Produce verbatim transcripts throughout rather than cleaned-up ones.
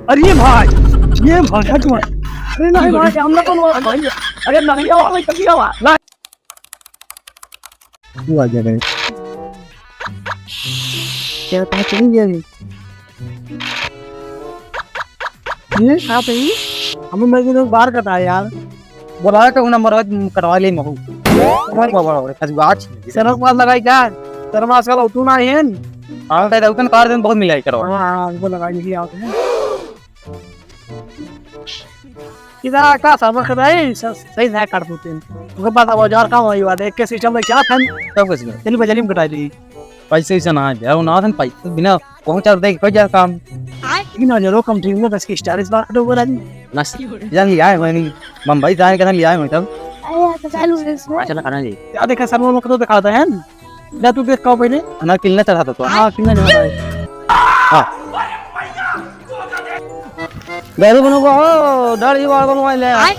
अरे भाई, ये भाई, हट मार। अरे नहीं भाई, हम ना तो भाई। अरे नहीं, आवा भाई, कभी आवा। ना। तू आ जा भाई। क्या बात है ये? ये? हाँ भाई। हमें मैं तो बाहर कटा है यार। बोला तो उन्हें मरवा कटवा ले महू। कौन बाबा रे, खजुआत। सरक मार लगाई क्या? सरक मार साला उठू ना है। हाँ, तो उतन कार दिन बहुत मिलाई करवा। हाँ, हाँ, उनको लगाई नहीं आते हैं। इधर का समझ रहे हैं, स-, सही से काट देते हैं। उनके पास अब औजार का वही बात है, एक के सिस्टम में क्या था? सब कुछ नहीं। चलिए, बजली में कटा दी। पैसे वैसे ना है, वो ना था पैसे बिना पहुंचा देख कोई जा काम। लेकिन औजारों कम ठीक में बस की स्टार इस बार तो बोला नहीं। ना, जान लिया है मैंने, बम्बई जाने का लिया है मैं तब। अरे, तो चालू है इसमें। अच्छा, खाना जी। क्या देखा सर, वो लोग तो दिखाता है। जा तू देख का पहले। ना किलना चढ़ा था तो। हाँ, किलना चढ़ा था। हाँ। दाढ़ी बनोगा हो, दाढ़ी वाला बनवाई ले। आय।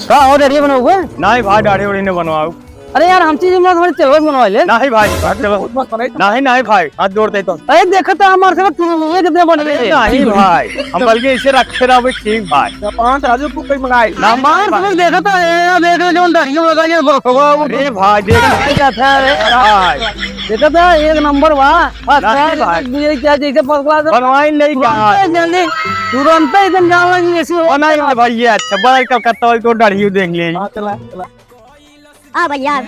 का हो, दाढ़ी बनोगे? नहीं भाई, दाढ़ी वाढ़ी नहीं बनवाओ। अरे यार, हम चीज में थोड़ी चलवे बनवाई ले। नहीं भाई, चलो। नहीं, नहीं भाई, हाथ जोड़ दे तो। अरे देखो तो हमारे से तू ये कितने बन रहे हैं। नहीं भाई, हम बल्कि इसे रखे रहो ठीक भाई। पाँच राजू को कोई मंगाई। ना हमारे से देखो तो ये, ये देखो जो दाढ़ी में लगा ये बकवा। अरे भाई, देख। क्या था रे? भाई। देखो तो एक नंबर वाह। नहीं भाई। ये क्या जैसे first class बनवाई नहीं का? बनते जल्दी, तुरंत ही एकदम जान लगी ऐसी हो। बनाई ले भाई, ये अच्छा, बड़ा कलकत्ता वाली तो दाढ़ी देख ले। हाँ, चला, चला। हाँ भैया।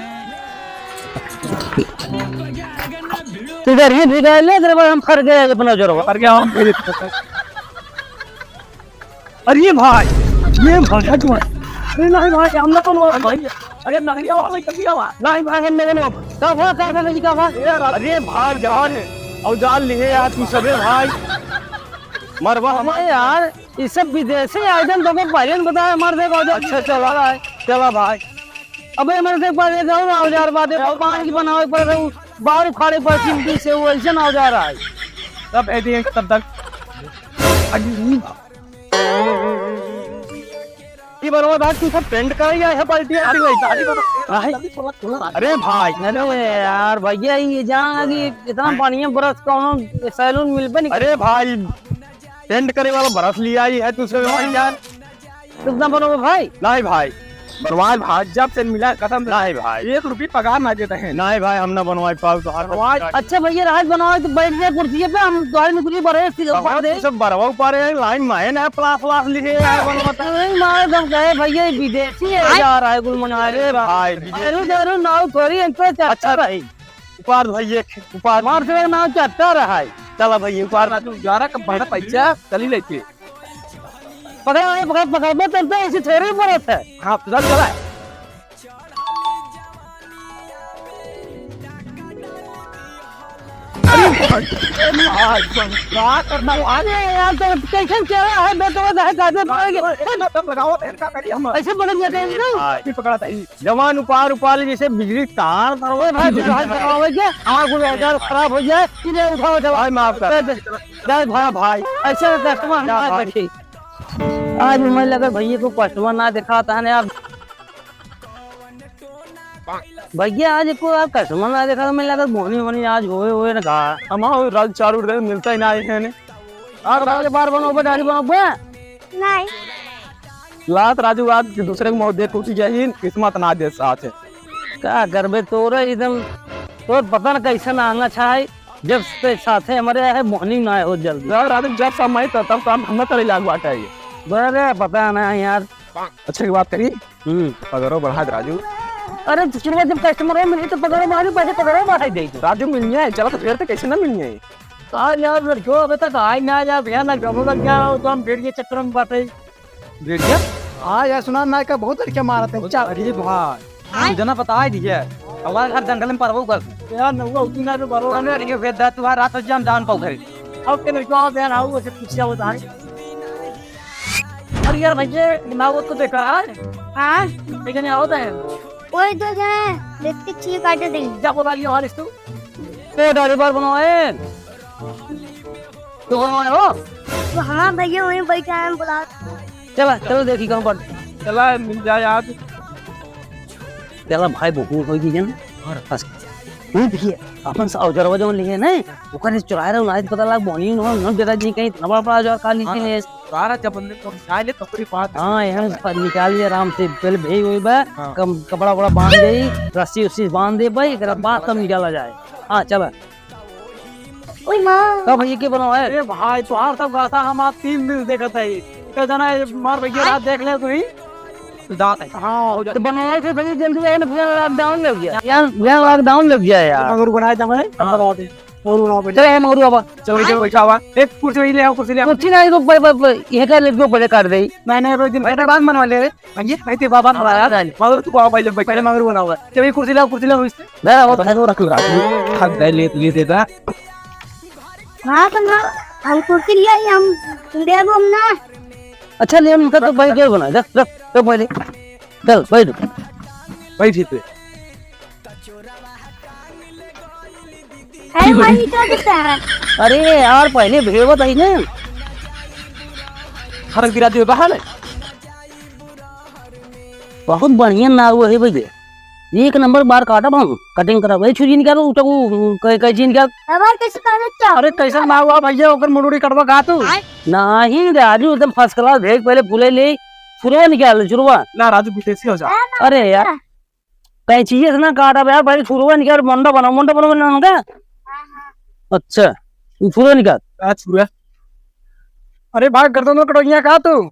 तू इधर ही, इधर ले, तेरे को हम फर गए अपना जोर। फर गया हम। अरे भाई, ये भाई, हट मार। अरे नहीं भाई, हम ना तो भाई। अरे नहीं, आवा भाई, कभी आवा। नहीं भाई, हम नहीं, नहीं। का हुआ, का हुआ, का हुआ? अरे भाई, जान है। औजार लिए यार, तू सबे भाई। मरवा हम। अरे यार, ये सब विदेशी item तो को पहले न बताया, हमारे से औजार। अच्छा, चला भाई, चला भाई। अबे, हमारे से पहले जाओ ना, औजार बात है, पानी की बनावे पड़ रहे, बाहर उखाड़े पड़, चिमटी से, वो ऐसे ना औजार आए। तब ए दिए, तब तक। अरे, नहीं। ये बरवा भाई, तू सब paint कर या है, बाल्टी आती नहीं, सारी बरवा। नहीं। अरे भाई। अरे यार, भैया, ये जान कि इतना बढ़िया brush कौनो saloon मिलबे नहीं। अरे भाई, paint करे वाला brush लिया ही है, तू सब वहीं यार। कितना बनोगे भाई? नहीं भाई। बनवाए भाई, जब से मिला कसम से। नहीं भाई। एक रुपये पगार ना देते हैं। नहीं भाई, हम ना बनवाए पाओ तो हर बनवाए। अच्छा भैया, राज बनवाए तो बैठ जाए कुर्सी पे, हम तुम्हारी नौकरी बढ़े, सीधा बढ़ दे। सब बरवा ऊपर है, line में है ना, प्लास व्लास लिखे हैं, बनवाता। नहीं मारे, तुम कहे भैया, ये विदेशी है, जा रहा है गुल मना। अरे भाई, विदेशी। अरे जरूर नाव थोड़ी, इनको अच्छा भाई। उपार भाई, एक उपार। मार से नाव चट्टा रहा है। चला भाई, उपार। तू जा रहा, कब बड़ा पैसा, चली लेके। पकड़, पकड़, पकड़, मैं तेरे पे ऐसी थेरी पड़त है। हाँ, चल, चला। अरे भाई, अरे यार, तो कैसन चेहरा है, मैं तो वैसे ही जाते पड़ेंगे। तब लगाओ, फिर का करिए हम? ऐसे बदल जाते हैं ना? भाई, पकड़ा था। जवान उपार, उपार जैसे बिजली तार, तार। ओए भाई, भाई, भाई, भाई, क्या? हमारा कोई औजार खराब हो जाए, इन्हें उठाओ, उठाओ। भाई, माफ कर। दे, दे, दे, भाई, भाई। ऐसे customer ना, हमारे भाई। बैठे। आज हमें लगा भैया को customer ना दिखाता है ना यार। भैया आज को आप customer ना देखा तो मैं लगा बोनी बोनी आज होए होए ना गा। हम आओ राजू चार उठ गए, मिलता ही ना है ने। आप राजू बार बनो बे, दाढ़ी बनो बे। नहीं। लात राजू आज दूसरे को मौत दे कुछ यही किस्मत ना दे साथ है। का करबे तोरे एकदम, तोर पता ना कैसन आंगा छाई। जब से साथे हमारे है मोहनी ना हो जल्दी। यार, राजू जब समय तो तब काम हम ना करे लाग बाटा है। बरे पता ना यार। अच्छा की बात करी। हम्म। पगरो बढ़ा दे राजू। अरे, शुरुआत जब customer हो मिली तो पगरो बढ़ा दे, पैसे पगरो बढ़ा दे। राजू मिल जाए, चला तो फिर तो कैसे ना मिल जाए। आज यार लड़कियों अबे तक आए ना यार, भैया ना गमो लग गया, तो हम भेड़ के चक्कर में बाटे। भेड़ क्या? हाँ यार, सुना ना का बहुत लड़कियां मारत हैं। अच्छा, अरे भाई, हाँ? तू जना पता है ठीक है, हमारे घर जंगल में परवो कर। यार नौवा उतनी ना तो बरो। अरे ये भेद दा, तुम्हारा रात जाम जान पाओ घर। अब के लड़कियों आओ यार, आओ, ऐसे पीछे आओ तार। अरे यार भैया, दिमाग को देखा है? हाँ? लेकिन आओ तो है। कोई तो है, देख के चीज काटे दे। जा बोला लियो हाल इस तू। ए, दाढ़ी बार बनाओ, ए। तो कौन हो? तो हाँ भैया, वहीं बैठा है, हम बुला। चला, चलो देखी कहाँ पर। चला, मिल जाए आज। चला भाई, बहुत हो गई जन। और फंस। नहीं, देखिए, अपन से औजरवा जौन लिए ना, ओकर चुराए रहो, ना पता लग, बोनी न, न बेटा जी कहीं इतना बड़ा, बड़ा औजार का लिए हाँ, हैं। चुरा रहा, जब उनने तो निकाल ले, तो पूरी बात हाँ, यहाँ से निकाल ले आराम से, पहले भेज वही बा, हाँ। कम, कपड़ा, वपड़ा बांध दे, रस्सी, उस्सी बांध दे भाई, एकरा बाद तब निकाला जाए। हाँ, चला। ओए माँ। का भैया के बनावा है? ए भाई, तोहार सब गाथा हम आज तीन दिन से देखत है। तो जना है, मार भैया रात देख ले तू ही। दांत है। हाँ, हो जा। तो बनावा से भैया जल्दी आए ना, भैया lockdown लग गया। यार, भैया lockdown लग गया यार। मगर बनाए जावे। हाँ। मगर बनाओ दे। मगर बनाओ पहले। चल, ए, मगर बाबा। चल, बैठो, बैठो, आवा। एक कुर्सी वही ले आओ, कुर्सी ले आओ। कुर्सी नहीं, रुक, भाई, भाई, भाई, ये क्या ले, रुक, पहले काट दे। नहीं, नहीं, रोज दिन पहले बाद बनवा ले रे। भैया, नहीं, ते बाबा बनाया। नहीं। मगर तू बाबा भाई, जब पहले मगर बनाओ। चल, ये कुर्सी लाओ, कुर्सी लाओ, इससे। ना, वो तो रख लो, रख लो। थक गए, ले, ले देता। हाँ, तो ना, हम कुर्सी ले आई, हम दे दो हम ना। अच्छा, ले, उनका तो भाई क्या बना, रख, रख, रख पहले। चल, बैठ। बैठ इस पे। अरे, भाई, क्या करता है? अरे यार, पहले भेवत है ना। हरक गिरा दियो, बाहर है। बहुत बढ़िया नाव है भैया, एक नंबर बार काटब हम, cutting करब। ए, छुरी निकालो, उठा वो, कै-, कैंची निकाल। हमार कैसे काटत चाहो? अरे, कैसन नाव हुआ भैया, ओकर मुड़ुड़ी कटवा का तू? नहीं रे, आजू एकदम first class, देख पहले फुले ले, छुरवा निकाल, छुरवा। ना राजू, विदेशी हो जा। अरे यार, कैंची से ना काटब यार, पहले छुरवा निकाल, मुंडा बनाओ, मुंडा बनाओ, बनाओ का? अच्छा, तू छुरवा निकाल। का छुरवा? अरे भाई, गर्दन में कटोइया का तू?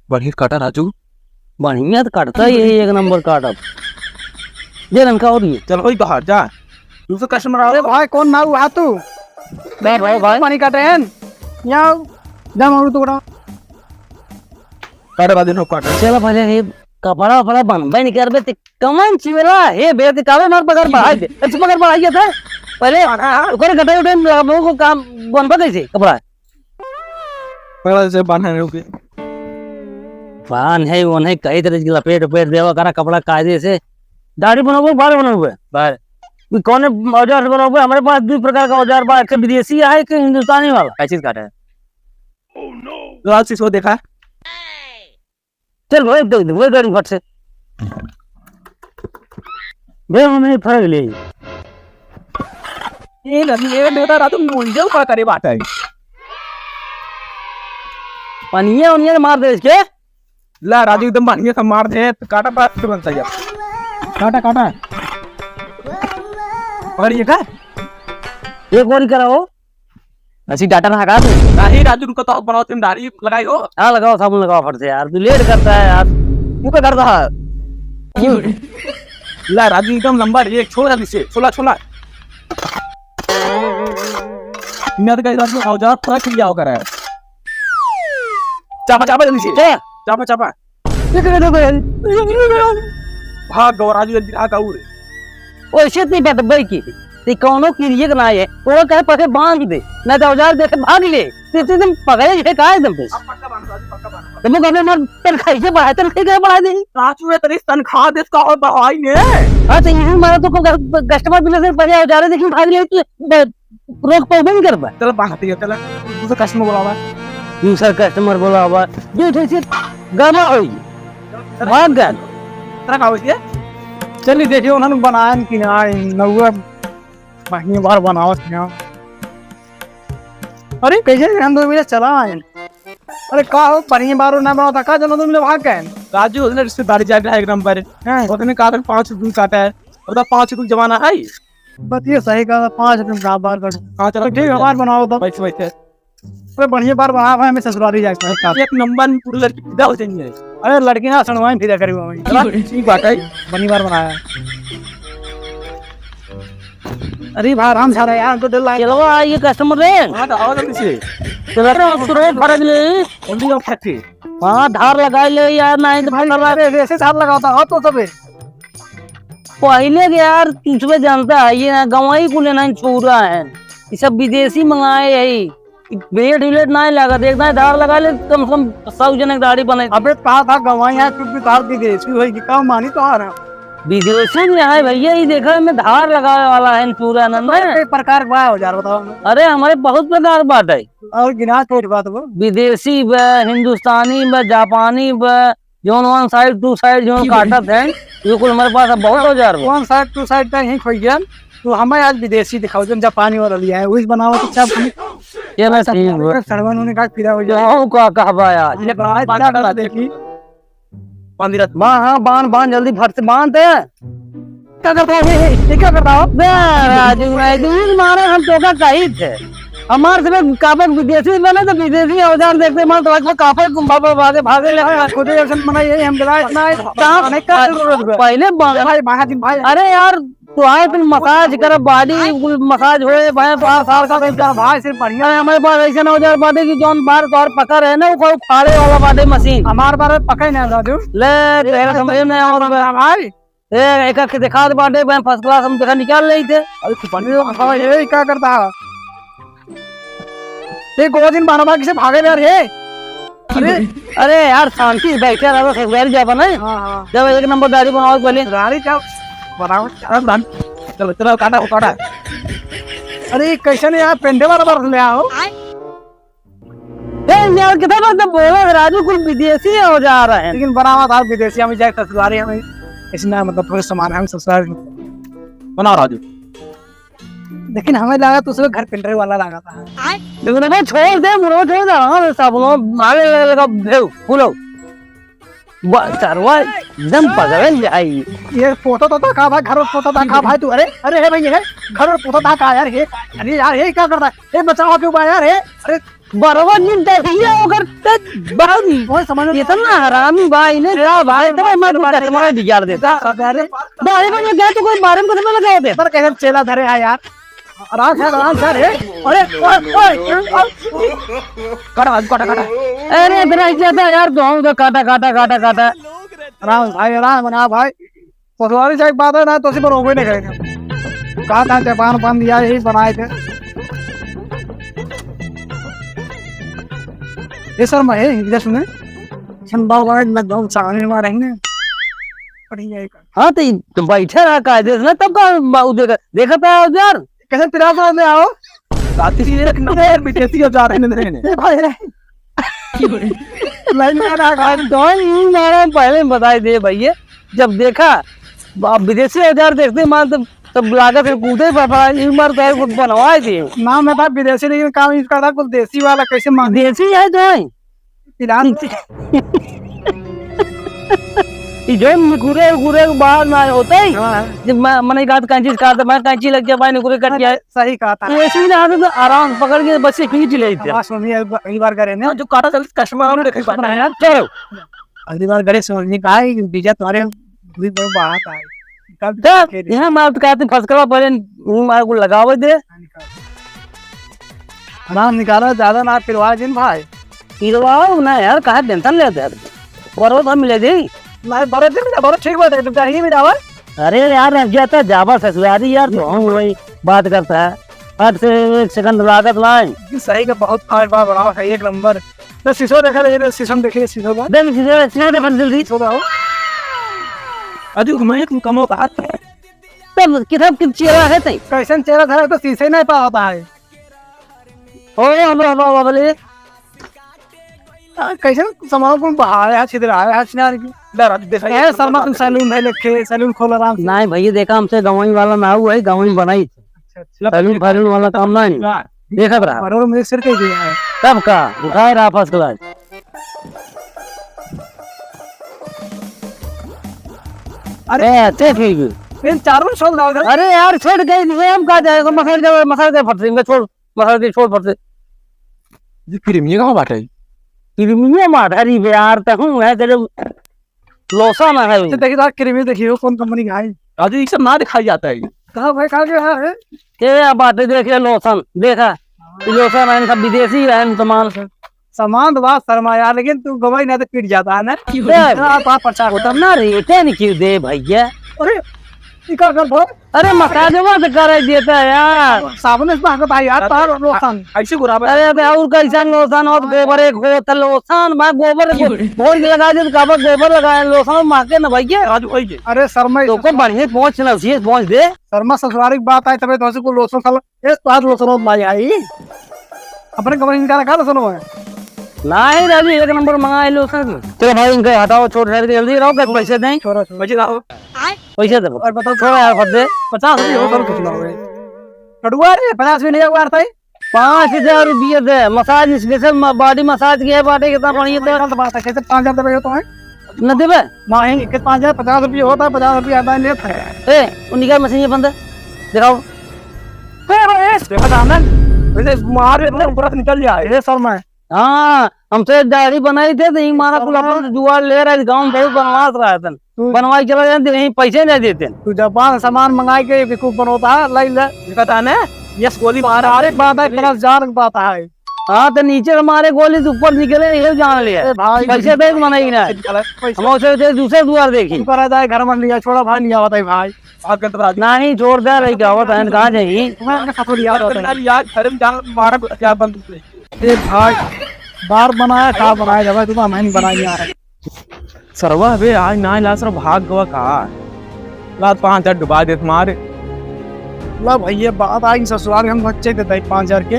बढ़िया काटा राजू। बढ़िया तो काटता ही है, एक नंबर काटब। दे रन का और ये। चल भाई बाहर जा। दूसरा customer आ रहा है। भाई कौन नाऊ है तू? बैठ भाई, भाई। पानी काटे हैं। यहाँ आओ। दम और टुकड़ा। काटे बाद इन्हों काटे। चलो पहले ये कपड़ा वपड़ा बनबे नहीं करबे ते कमन चिवेला हे बे ते कावे मार पगार बढ़ाई दे। अच्छा पगार बढ़ाई था। पहले हाँ, हाँ। ओकरे गटाई उटाई में लगाबो को काम बनबा कैसे कपड़ा? पहले से बांध है ओके। बांध है, वो नहीं, कई तरह की लपेट उपेट देवा करा कपड़ा कायदे से। दाढ़ी बनोगे, बाल बनोगे? बाल। ये कौन औजार से बनोगे? हमारे पास दो प्रकार का औजार बा, एक विदेशी है, एक हिंदुस्तानी वाला। क्या चीज काटा है? लाल शीशो देखा। चल भाई, देख दे, वही गाड़ी फट से। बे, हमें फरक ले। ए, नहीं, ए, बेटा, राजू, मुंजो का करे बात है। पनिया, उनिया मार दे इसके। ला, राजू, एकदम बढ़िया से मार दे, तो काटा पास तुरंत आ जा। काटा, काटा। और ये का? एक और कराओ। ऐसी डाटा ना हटा तू। नहीं राजू, रुको तो बनाओ, तुम दाढ़ी लगाई हो। हाँ, लगाओ, साबुन लगाओ फट से यार, तू late करता है यार। तू क्या करता है? ला राजू, एकदम लंबा रे, एक छोड़ जल्दी से, छोला, छोला। मैं तो कह रहा हूँ, औजार पूरा खिल जाओ कर है। चापा, चापा जल्दी से। क्या? चापा, चापा। भाग गवा राजू, जल्दी भाग, और। ओइसे नहीं बात भाई की, ते कौनो किरिए के ना है, ओकरा कहे पके बांध दे, ना तो औजार देखे भाग ले, ते, ते एकदम पकड़े है का एकदम पे। अब पक्का बांध, राजू, पक्का बांध। तो मैं कहने मार तनखाही से बढ़ाए, तनखाही कैसे बढ़ा दे? राजू, ये तेरी तनख्वाह दे, इसका और बढ़ाई ने। हाँ, तो यही मारा तो को customer बिना से पहले औजारे देखी भाग ले, तू ब-, रोक पाओ बंद कर बा। चल बाहर दियो, चल। दूसरा customer बुलावा। दूसरा customer बुलावा। जो थे से गाना होई। भाग गन। तेरा का होई है? चलिए देखिए उन्होंने बनाया कि ना नौवा महीने बार बनावत है। अरे कैसे हम दो मिनट चला आए। अरे का हो पढ़िए बारो ना बनावता का जनो दो मिनट भाग गए। राजू उसने रिश्तेदारी जाके है एक नंबर। हाँ। उसने कहा था पाँच रुपये काटा है। बता पाँच रुपये जमाना है। बात ये सही कहा, पाँच रुपये में का बार कट। हाँ, चलो, ठीक है, बार बनाओ तो। बैठ, बैठ। अरे, बढ़िया बार बनावा है, हमें ससुरारी जाके। एक नंबर में पूरी लड़की फिदा हो जाएंगे। अरे, लड़की ना सनवाइन फिदा करी हुआ है। चला, ठीक बात है। बढ़िया बार बनाया है। अरे, भाई, राम झारा यार, हमको डर लगा। चलो, आ, ये customer रे। हाँ, तो आओ जल्दी से। चलो, तो सुरेश भरत ले। जल्दी आओ, फटी। हाँ, धार लगा ले यार, नहीं तो भाई, अरे, ऐसे धार लगाता हो तो तबे। पहिले के यार, तुझे जानता है, ये ना गंवाई कुल ना छुरा है, ये सब विदेशी मंगाए है, ब्लेड व्लेड ना लगा, देखता है, धार लगा ले, कम से कम सौ जने की दाढ़ी बने। अबे, कहा था गंवाई है, तू भी धार विदेशी होई कि का मानी तो आ रहा। विदेशी में है भैया, ये देखा, मैं धार लगावे वाला है पूरा ना, मैं। कई प्रकार का औजार बताओ ना। अरे, हमारे बहुत प्रकार बात है। और गिना छोट बात वो। विदेशी बा, हिंदुस्तानी बा, जापानी बा, जौन one side, two side जौन काटत हैं, ये कुल हमारे पास अब बहुत औजार बा। One side, two side का यहीं खोई गया। तो हमें आज विदेशी दिखाओ, जौन जापानी वाला लिया है, वही बनाओ तो अच्छा बने। ये ना ठीक बा। सड़वन होने का पीला हो जाए। का कहबा आज? ये बात, बात, बात देखी। बांध दिया। बा-, हाँ, बांध, बांध, जल्दी फट से बांध दे। का करता है? ये, ये, ये क्या करता हो? बे, राजू, राजू, इस मारे हम तो का कही थे। हमार से कापे विदेशी बने तो विदेशी औजार देखते मार तो लगभग कापे कुंभा पर भागे, भागे ले आए। खुद ही ऐसा मना, यही हम गिलास ना है। कहाँ? नहीं, का जरूरत है? पहले बा-, भाई, महाजिन भाई। अरे यार, तो आए फिर मसाज कर, body massage होए, भाई, पाँच साल का तो इतना भाई, सिर्फ बढ़िया। अरे, हमारे पास ऐसे ना औजार बाटे कि जौन बार तोहर पकड़ है ना, वो कोई फाड़े वाला बाटे मशीन। हमार बार पकड़ नहीं, राजू। ले, तेरा समझ में नहीं आवत बा। भाई। ए, एक, एक दिखा दे बाटे, भाई, first class हम देखा निकाल लेई थे। अरे, तू बढ़िया, हाँ, ये क्या करता है? ये गोजिन बारह बार किसे भागे यार, ये? अरे, अरे यार, शांति से बैठे रहो, ससुराल जाबा ना। हाँ, हाँ। जब एक नंबर दाढ़ी बनाओ पहले। दाढ़ी क्या बनाओ? चलो, चलो, चलो, काटा, काटा। अरे, कैसे नहीं यार, पेंडे वाला बरस ले आओ। ए, यार, कितना मतलब बोला है, राजू, कुल विदेशी औजार हैं। लेकिन बनावा था विदेशी, हम जाए ससुराल, हमें ऐसे ना, मतलब, थोड़े सामान हम ससुराल बनाओ, राजू। लेकिन हमें लगा तो उसमें घर पिलरे वाला लगा था। लेकिन अबे छोड़ दे, मुड़ो छोड़ दे, हाँ, सब लोग मारे लगा, लगा, भेव, फूलो। बा-, सरवा एकदम पगलन जाई। ये पोता तो था का भाई, घर में पोता था का भाई तू? अरे, अरे, हे भाई, ये घर में पोता था का यार, हे, अरे यार, हे क्या करता है? हे बचाओ क्यों बा यार, हे, अरे। बरवा दिन देखिए ओकर ते बारी। ओए, समझ में इतना हरामी बा, इन्हें तेरा भाई, तेरा मैं कुछ बात चश्मा नहीं। बिगाड़ देता। अरे, बारे में ये क्या तो कोई बारे में कुछ में लगा दे। पर कैसे चेला धरे है यार? आराम से, आराम से, अरे, अरे, ओए, ओए, ओए। काटा, काटा, काटा। अरे, इतना ही जाता है यार, गाँव का काटा, काटा, काटा, काटा। आराम भाई, आराम बना भाई। पटवारी साहब बात है ना, तो उसी पर रोकबे नहीं करेंगे। कहा था, जापान पान दिया, यही बनाए थे। ये सर, मैं, इधर सुने। हम बाबा, मैं गाँव सामने में रहेंगे। बढ़िया है। हाँ, तो ई, तो बैठे रहा कायदे से ना, तब का बा-, उ देखा, देखा था यार। कैसे तेरा सामने आओ? साथी जी, एक नंबर विदेशी औजार है, नहीं, नहीं। ए भाई, रे। लाइन में आ रहा है। तो ई मारा, हम पहले ही बताई दे भैया, जब देखा, अब विदेशी औजार देखते मान, तब, तब लागत है कूदे पर पड़ा, ई मार तो कुछ बनवाए दे। नाम है भाई विदेशी, लेकिन काम इसका था कुछ देसी वाला, कैसे मान देसी है तो है। फिलहाल ई जौन मुकुरे उकुरे के बाहर ना होते ही, हाँ। जब म-, मनई कहत कैंची से काट दे, मैं कैंची लग जाए, भाई, निकुरे कट जाए। सही कहा था। तो ऐसे ही ना आदमी तो आराम से पकड़ के बस से खींच लेते हैं। हाँ, सुनिए, अगली बार करे ना। जो काटा चलते कस्टमर हम देखे पाते हैं। चलो। अगली बार करे, सुनिए, कहा कि बीजा तुम्हारे भी बहुत बड़ा था। कब तब के लिए? यहाँ मार तो कहते फसकला पहले, ऊँ मार को लगावे दे। आराम निकाला, ज्यादा ना पिलवा जिन भाई। पिलवाओ ना यार, काहे टेंशन लेते यार? बरो तो मिले जी। नहीं, बरो दिन मिला, बरो ठीक बात है, तुम कहीं भी जावा। अरे यार, रह गया था, जावा ससुरारी यार, तो हम वही बात करता है। आज से एक सेकंड लागत लाए। सही का बहुत फाड़ बार बनाओ है, एक नंबर। तो शीशो देखा, ये शीशो में देखिए, शीशो में। देख, शीशो, शीशो देखा जल्दी। शीशो देखो। अजू, मैं तुम कमो बात है। तब किताब के चेहरा है तई। कैसन चेहरा धरा तो शीशे नहीं पा होता है। ओ, हलो, हलो, हलो, बोले। आ, कैसन सामान कौन बहाया है, छिद्र आया है, छिनार की। डरा, देखा, ए, शर्मा, तुम सैलून है, लेके सैलून खोल आराम से। नहीं भैया, देखा, हमसे गंवई वाला ना हुआ है, गंवई बनाई। अच्छा, अच्छा। सैलून फैलून वाला काम ना है। ना। देखत रहा। बरोबर मुझे सिर के दिया है। तब का? उठाए रहा first class। अरे, ए, ते ठीक है। इन चारों छोड़ दो उधर। अरे यार, छोड़ गए, नहीं, हम कहाँ जाएगा? मखर गए, मखर गए फट से, इनका छोड़, मखर गए, छोड़ फट से। ये क्रीमिया कहाँ बाटे? क्रीमिया मार, अरे यार, ते हूँ, है तेरे लोसा ना है। अच्छा, देखिए, देखिए, क्रीमी देखिए, कौन कंपनी का है? राजू, ये सब ना दिखाई जाता है। कहाँ भाई, कहाँ गया है? के बाटे, देखिए, लोशन, देखा, ये लोशन है, सब विदेशी है, सामान। सामान तो बात शर्मा यार, लेकिन तू गवाही ना तो पिट जाता है ना। ए, आप, आप प्रचार होता ना, रेटे नहीं क्यों दे भैया? अरे, ये का कर भाई? अरे, मसाजवा तो करे देता है यार। साबुन से भागता है यार, तार लोशन। ऐसे गुराबर। अरे, अबे, और कैसा लोशन हो? गोबर एक हो, तो लोशन, मैं गोबर घोर के लगा दे, तो कब गोबर लगाया, लोशन मार के ना भैया। राजू भाई के। अरे, शर्मा, तो को बढ़िया पहुंच ना, उसी पहुंच दे। शर्मा ससुरारी की बात आए, तबे तो ऐसे को लोशन साला, ए, तो आज लोशन हो, भाई आई। अपने कमरे निकाला, कहाँ लोशन हो है? नहीं राजू, एक नंबर मंगाए लो सर। चलो भाई, इनके हटाओ, छोड़ छाड़ के जल्दी रहो, के पैसे दें। छोड़ो, छोड़ो। पैसे लाओ। पैसे दे। और बताओ। छोड़ो यार, फट दे। पचास रुपये हो, सर, कुछ ना होए। कटुआ रे, पचास भी नहीं हुआ था। पाँच हजार रुपये दे, massage special म-, body massage के बाटे, कितना बढ़िया तो। गलत बात है, कैसे पाँच हजार दे रहे हो तो है? न देबे? नहीं, इक्कीस पाँच हजार पचास रुपये होता है, पचास रुपये ज्यादा लेता है। ए, उन्हीं का मशीन ये बंद है, दिखाओ। ए, ए, देखा था हमने, वैसे मार इतने ऊपर से निकल जाए, ये सर मैं। हाँ, हमसे दाढ़ी बनाई थे, तो यही मारा कुल अपन जुगाड़ ले रहे, गाँव में बहुत बनवास रहा था। तू बनवाई चला जाते, यहीं पैसे नहीं देते। तू जापान सामान मंगाई के बेवकूफ बनोता है, लाई ले। देखा था ना, यस गोली मारा। अरे बात है, गलत जान की बात है। हाँ, तो नीचे से मारे गोली, तो ऊपर निकले, ये जान लिया। ए भाई, पैसे दे तो मनाई ना। पैसे हम उसे दे, दूसरे दुआर देखी। ऊपर आ जाए, घर में लिया, छोड़ा भाई, नहीं आवता है भाई। नहीं, जोरदार है, क्या होता है, कहाँ जाएगी? मैं इनका साथ लिया होता है। यार, घर में जान मारा, क्या बंद। ए भाई, बार बनाया, का बनाया, जब तू तो हम ही बनाई यार। सरवा बे, आज ना ला, सर भाग गवा का? ला, पाँच हजार डुबा देत मारे। ला भैया, बात आई ससुराल, हम बच्चे देते हैं पाँच हजार के।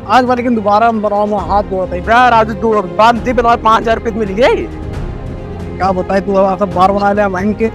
आज बार लेकिन दोबारा हम बनाओ, मैं हाथ जोड़ते हैं। यार, आज दो बार दी बनाओ, पाँच हजार रुपये मिल गए। क्या बताए तू, अब सब बार बना ले, हम के।